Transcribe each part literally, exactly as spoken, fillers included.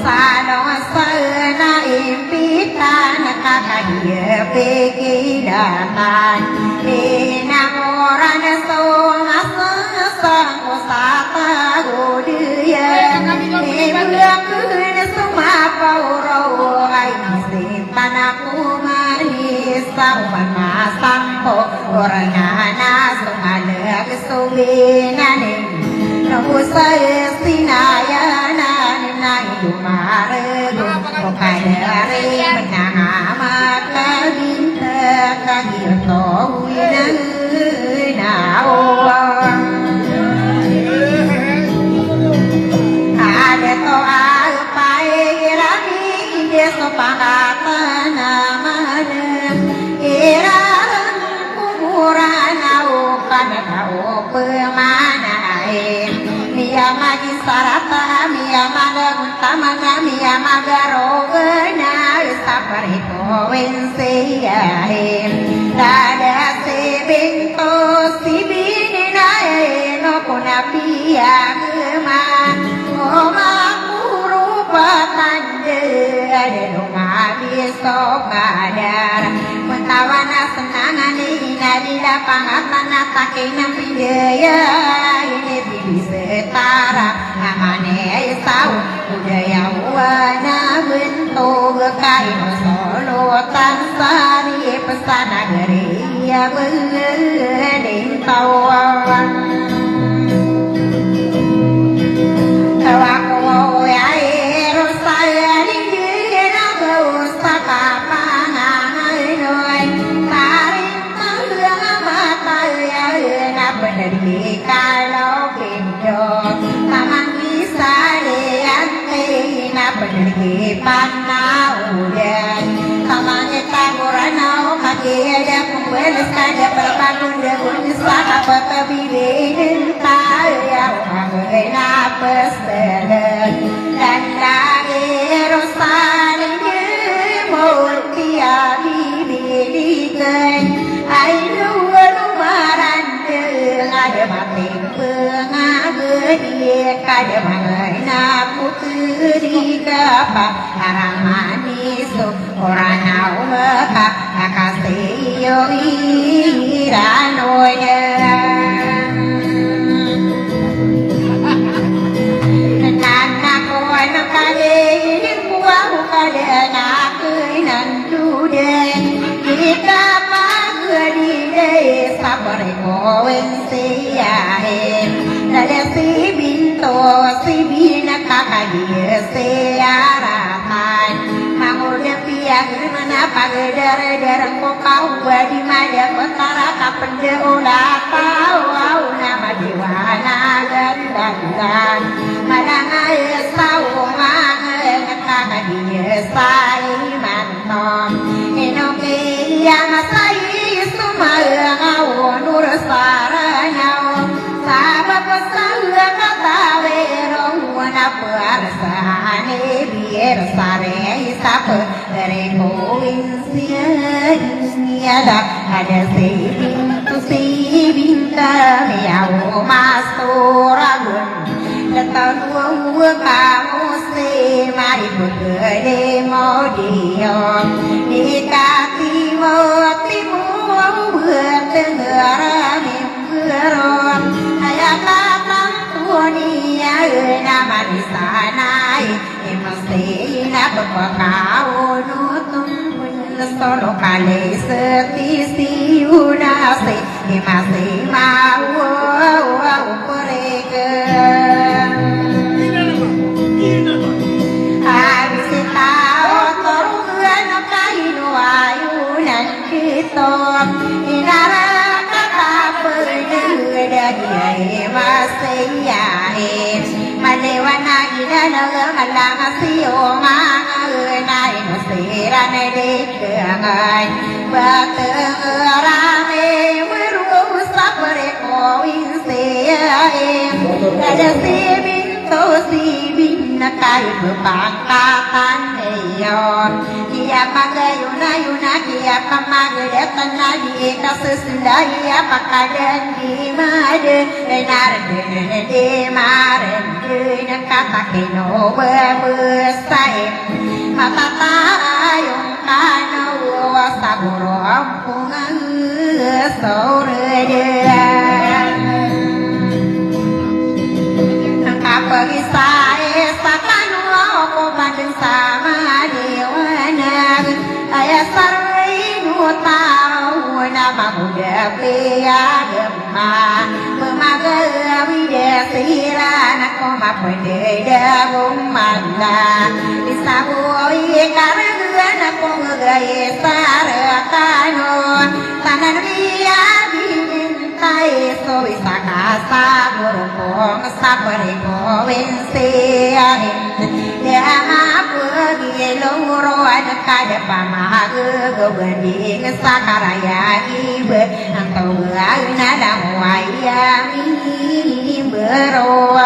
Salong sa na impitan ka kadiya pikilatan. Inamoran so masasang ko sa tago diya. Ibulak na so mapauraw ay isin. Panakuman isa uman masampo, orana na so malag so binaning. Naku sa istinayanan na idumarego, o kadari na mata binta kagirto winan na o. Kada to a Pairami di so pangatanaman, irarang kuburan a o kananaw pemanae. Miyamagisarata, miyamalaguntaman, miyamagarogan a isa parito wensiyae. Dada si binto si bininae no kuna piyagema. O makuro patanda, ada do mabis o kadar. Matawan a senangan ina dila pangatan a takin a pindaya ini bibis tara amane isaw. Udayawan a bentog kaino solotan sari pesan a geriya belintawan. Tawako ya ero saya linggir a gawos sa kapanganganon. Taring tangga mataya na penedikalo. Tamang isa di ante na penelgi panaudan. Tamang ita goranaw kaki ada pembeles kada perbangun degun sa kapatabi di dentaya. Agena pestelen dan lagi rosaling murti abi bilikan. Ay luar marandeng ada mati. Pengabedi kada mangay na puteri kapa aramani so oranaw maka akasiyo iranoya. Nanako na kali kuwa kada na kunan dude kita pagedi de sapari kowen siyae. Dada si binto si binata kadi siyaratan. Mangoda piyag mana pagdar-dar ko kau badi mada petara kapenda ola tau au na madiwana. Malangay sa oman, kakadiyes sa imanto. Ino kiyama sa iso malangay o nur sa Ranaw. Sabap sa katawi ron a pwar sa hanibir sa rey sa pwar. Reko insiya inyada ada sibin to sibin kami awo mastoragon. Lataw duwa kamo si mari pagade mo diyo. Di ka timo timo awo tengarami. Aya katanto niyan a manisanay. Imasi na pagpakaon o tungkol solo kalay sa tisi unasi. Imasi mawawa o purigan. Abisi tao torugan o kaino ayunan. Kito inara ka kapagdagdagi ay masayahit. Maliwanag i dalaga malanga siyo manga na inosiran di kangan. Batang rami meru sa pare ko insiyain. Kada sibin to sibin na kayo pangkatan iyo. Kiyapagayonayona, kiyapamagdatan a di kasesenda, kiyapakadan di mad, narden di marden, katakino babesai. Matatayong kano sa goro ampungan. Sorede. Ang kapag-isa-isa kano ako man sa maliwanag. Ay asar ino tao na magudapi agama. Pemagawid siran ako mapededagong mala. Isa boy karagan ako gagay sa rekano. Tanan riya binin Tay so isa ka sa goro kong sa pari ko winsi ahin. Di ama pagi loro anak kada pamahag gobanding sa karaya iba. Ang tawag na lang wayang imbero.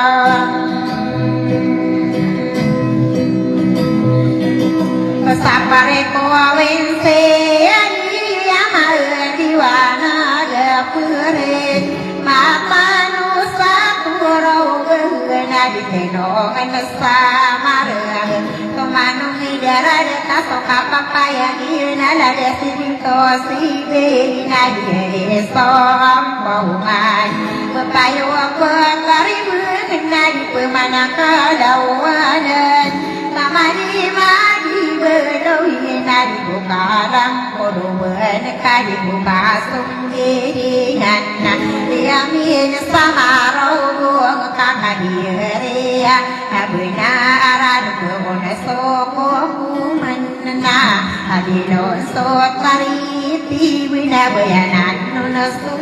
Sa pari ko winsi ahin, ama diwana gapuri. Matano sa toro gana di tenongan sa marag. Tomanong i darad ta so kapapayag i nalada si binto si bina di so ampongan. Papayo ako karimen na di pemanakalawanan. Tamadi-madi belaw i na di bukalang kodoban ka di bukasong Di di nan na di amin sa maraw gong kakadiyari a binaran ko na so kokoman na a di non so tariti binabayanan non so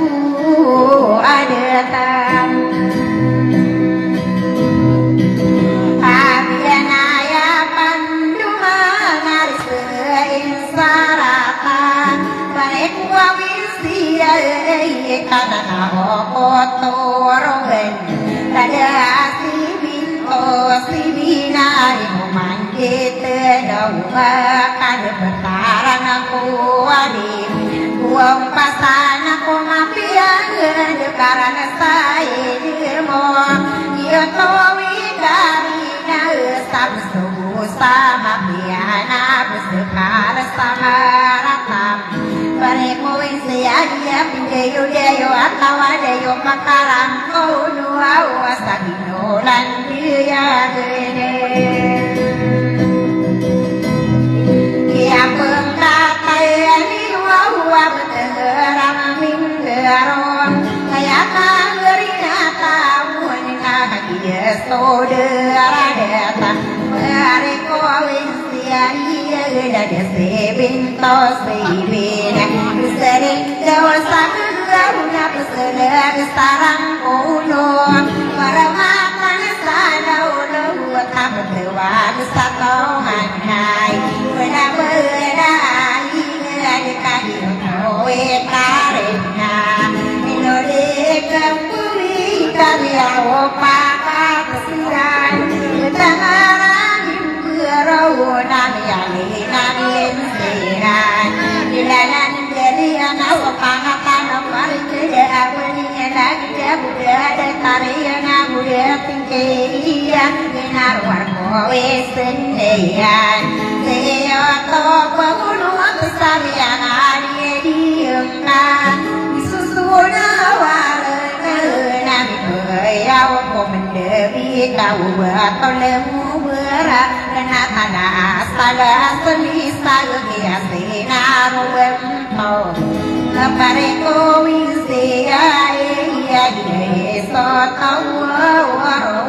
adatan. A biyan aya pandoman a ri sa insaratan. Bare ko awin Siya ay kanana o kotorogan. Tada si binto si binari mo man kita daw ba kada pataran ako adi. Kuwang pasan ako mapiyan dekaran sa idi mo. Iyo to wikari na sabes Tubo sa mapiya na besakal sa maratam. Bare ko insiya diya pindayo dayo atawa dayo makarangkaw no awa sa ginolan diya gede. Kiya pengkatay ani wawa betengerang minggarong. Kaya kangeri na tawo ni na Iya saudara data, mari ko awin siya iya gada da sibin to sibin. Sering daw sa kagawna peselag sarang kuno, para Wa sa taw hanay, wala wala ay, wala di ka di ko e karena. Ino di ka puli ka di ako pakakasiran. Tangaran imbaraw na di ali na di insiran. Ilalan Jadi ana wa pangatan o parin kaya ako ni anak jabu dada tarian ako dating kaya inarwar ko isendayan. Sayo to pagulo ang sarian ari di ka. Isusuna wala na mi kaya ko mendebi ka wa to lemu bara na tala sala selisa kaya sinaru wem Pare ko win siya e iya di so tawa waro